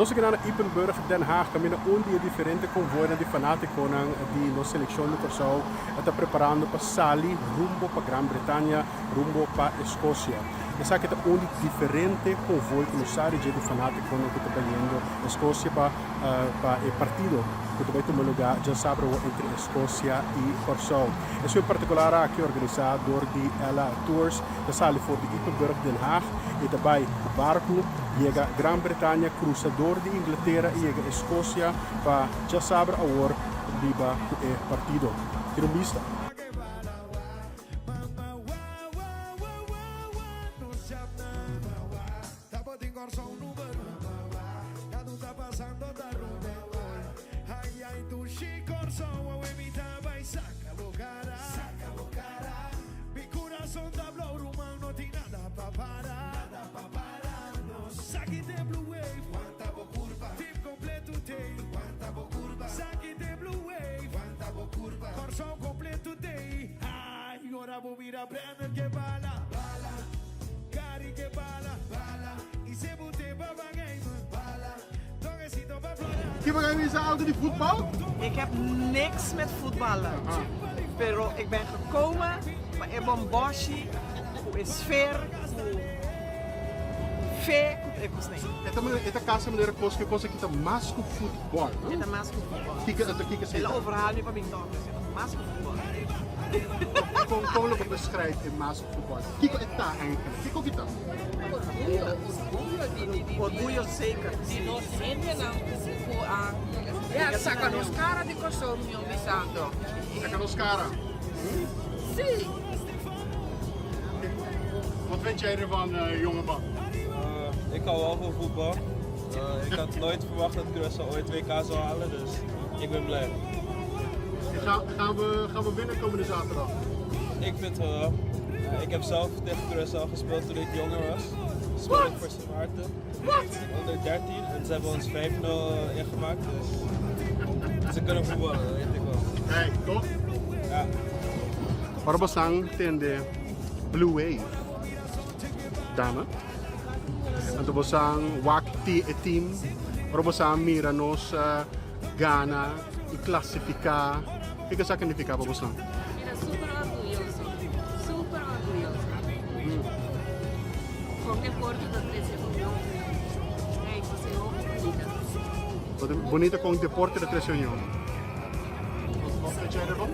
Nos a keda na Ypenburg, Den Haag, kaminda un di e diferente konvoinan di fanátikonan di nos selekshon di Kòrsou ta preparando pa sali rumbo pa Gran Bretania, rumbo pa Eskosia. Esaki ta un di diferente konvoi ku nos sa di dje di fanátikonan ku ta bayendo Eskosia pa pa e partido ku ta bai tuma lugá djasabra awor entre Eskosia i Kòrsou. Esun en partikular aki organisá dor di Ella Tours ta sali for di Ypenburg, Den Haag i ta bai ku barku yega Gran Bretania, krusa dor di Inglatera i yega Eskosia pa djasabra awor biba ku e partido. Tira un bista. Ki bo bisa algo di voetbal? Ik heb niks met voetballen. Pero ik ben gekomen pa e bomboshi ku e sfeer ku fe ku e kosnan. E ta e ta kasa manera kos ku e kos aki ta mas ku voetbal, no? E ta mas ku voetbal. Kiko anto kiko esei El a ta? overhaal mi pa bin tòg, dus e ta mas ku voetbal. Kon kon lo bo beskrijf e mas ku voetbal? Kiko e ta eigenlijk? Kiko ki ta? Orguyo, orguyo di di di Orguyo zeker. Di nos hendenan ku a ya saka nos kara di Kòrsou mió bisando. Saka nos kara? Si. Wat vind jij ervan, jongeman? Ik hou wel van voetbal. Ik had nooit verwacht dat Curaçao ooit WK zou halen, dus ik ben blij. Gaan, gaan, we, gaan we winnen komende zaterdag? Ik vind het wel. Ik heb zelf tegen Curaçao gespeeld toen ik jonger was. Speelde ik voor Sint Maarten. Onder 13 en ze hebben ons 5-0 ingemaakt, dus ze kunnen voetballen, dat weet ik wel. Hey, toch? Ja. Ora bosan tende Blue Wave, dame. Anto bosan wak ti e team. Ora bosan mira nos uh, gana y clasifica. Kiko esaki nifica pa bosan? Mi ta super orguyoso, super orguyoso. Con deporte ta trece union. Hey, pues e hopi bunita. Bunita con deporte ta trece union. Wat vind jij ervan?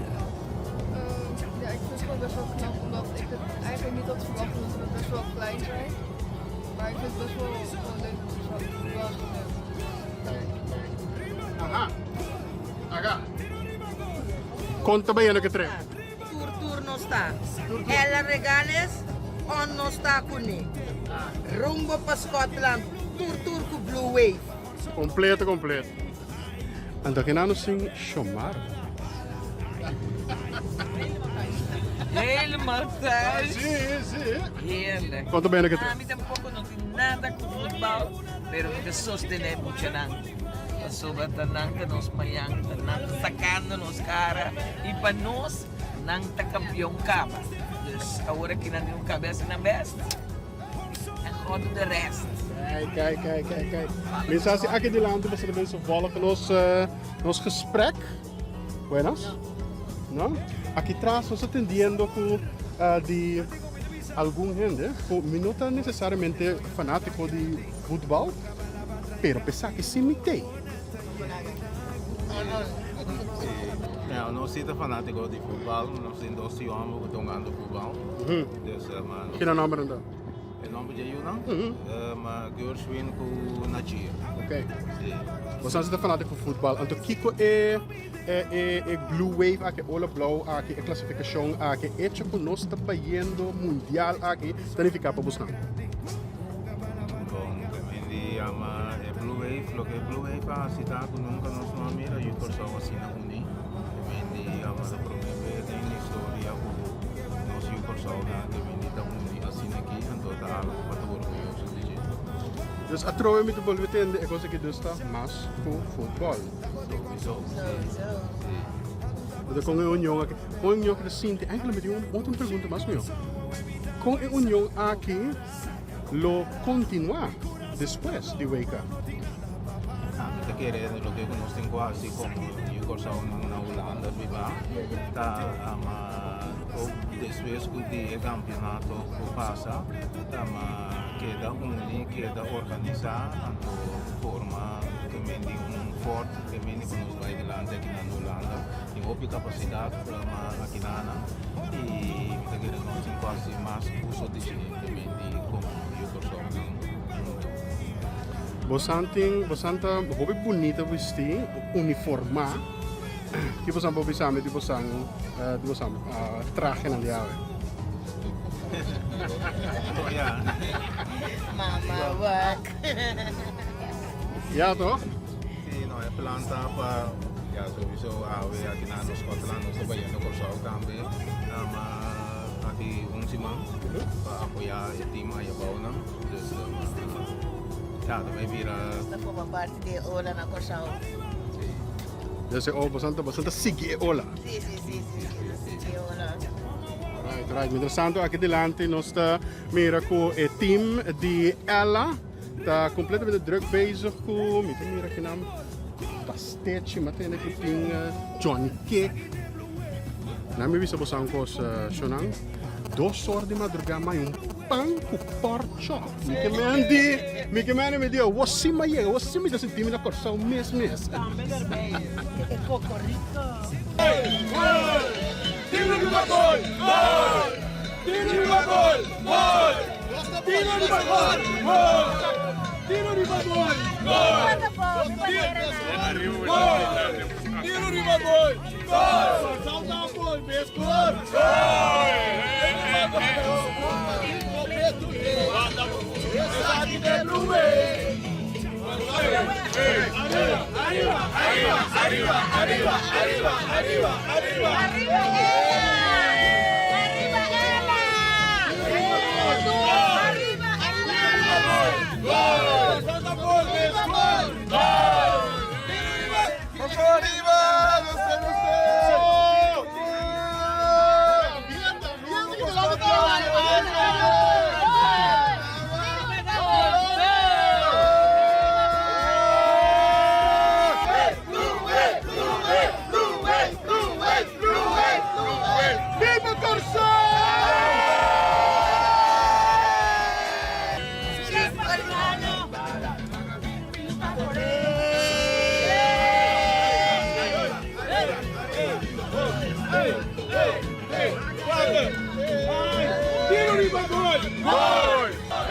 Ja, ik vind het gewoon best wel knap, omdat ik het eigenlijk niet had verwacht omdat we best wel klein zijn. Maar ik vind het best wel gewoon leuk om te wel zo leuk. Aha. Aha. Kon ta bayendo ke tren? Tur tur nos ta. Ella Regales on nos ta kuné. Rumbo pa Scotland tur tur ku Blue Wave. Completo completo. Anto kina nos sin Shomar. Helemaal thuis. Sí, sí. Heerlijk. Kon ta bayendo ke tren? Ami tampoco no tin nada cu voetbal, pero mi ta sostene muchanan. Pasobra ta nan ta nos mañan, ta nan ta sacando nos cara y pa nos nan ta campeon caba. Dus awor aki nan tin un cabeza nan best en God doet de rest. Kijk, kijk, kijk, kijk, kijk. Mensen, si aki dilanti pasobra mensen volgen nos, uh, nos gesprek. Buenas. No? Aki tras nos atendiendo cu uh, di algun hende cu mi no ta necesariamente fanatico di voetbal, Pero p'esaki si mi t'ei. Ja, nos si ta fanatico di futbal, nos tin dos tio homber cu ta hungando futbal. Dus, maar Kina nomber nan ta? E nomber dje yunan? Ma Gershwin cu Najir. Ok. Si. Boso si ta fanatico di futbal, anto kico e e e e blue wave aki, ola blauw aki, e clasificacion aki, hecho cu nos ta bayendo mundial aki, ta nifica pa bosnan? Bon, Wendy yama e Blue Wave, loke e Blue Wave a hasi ta ku nunka nos no a mira yu Kòrsou asina uní. Wendy yama ta promé bes den historia ku nos yu Kòrsounan ke bini ta uní asina aki, anto ta algu pa ta orguyoso di dje. Dus atrobe mi ta bolbe tende e kos aki dus ta mas ku futbòl. Souiso, si, si. Anto kon e union aki, kon e union aki ta sinti, eigenlijk mi tin un otro pregunta mas mihó. Kon e union aki lo kontinuá despues di WK? kere loke ku nos tin ku hasi komo yu Kòrsounan na Hulanda biba ta ama ook despues ku di e kampionato ku pasa ta ama keda uni, keda organisá anto forma ke men di un fòrt ke men di ku nos bai dilanti aki na Hulanda. Tin hopi kapasidat ma aki na nan i mi ta kere nos tin ku hasi mas uso di dje ke men di komo yu Kòrsounan huntu. Bosan tin, bosan ta hopi bunita bisti, uniformá. Ki bosan por bisa mi di bosan, di bosan trahenan di awe? Mama wak. Ya toch? Si, no, e plan ta pa, ya sowieso awe aki na nos Scotland, nos ta bayendo Kòrsou tambe, ma aki un siman pa apoyá e team ayabounan. Dus ya, ta bai bira. Ta forma parti di e ola na Kòrsou. Si. Dus e ola, boso ta, boso ta sigui e ola. Si, si, si, si, si, ta sigui e ola. Right, right. Mientras tanto, aki dilanti nos ta mira ku e team di Ella ta completamente druk bezig ku, mi ta mira kinan pastechi, mi a tende ku tin Johnny Cake. Nan mi bisa boso un kos, shownan. Dos or di madrugá mai un pan ku pork chop. Mi ke men di, mi ke men mi di, wo si mi a yega, wo si mi ta sinti mi na Kòrsou mes mes. Tambe derbij e kokoriko. Biba Kòrsou!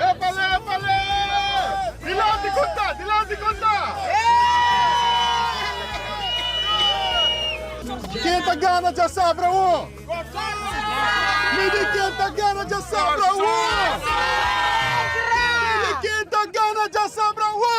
Epale, epale! Dilanti konta, dilanti konta! Ken ta gana djasabra awo? Mi di ken ta gana djasabra awo? Mi di ken ta gana djasabra awo?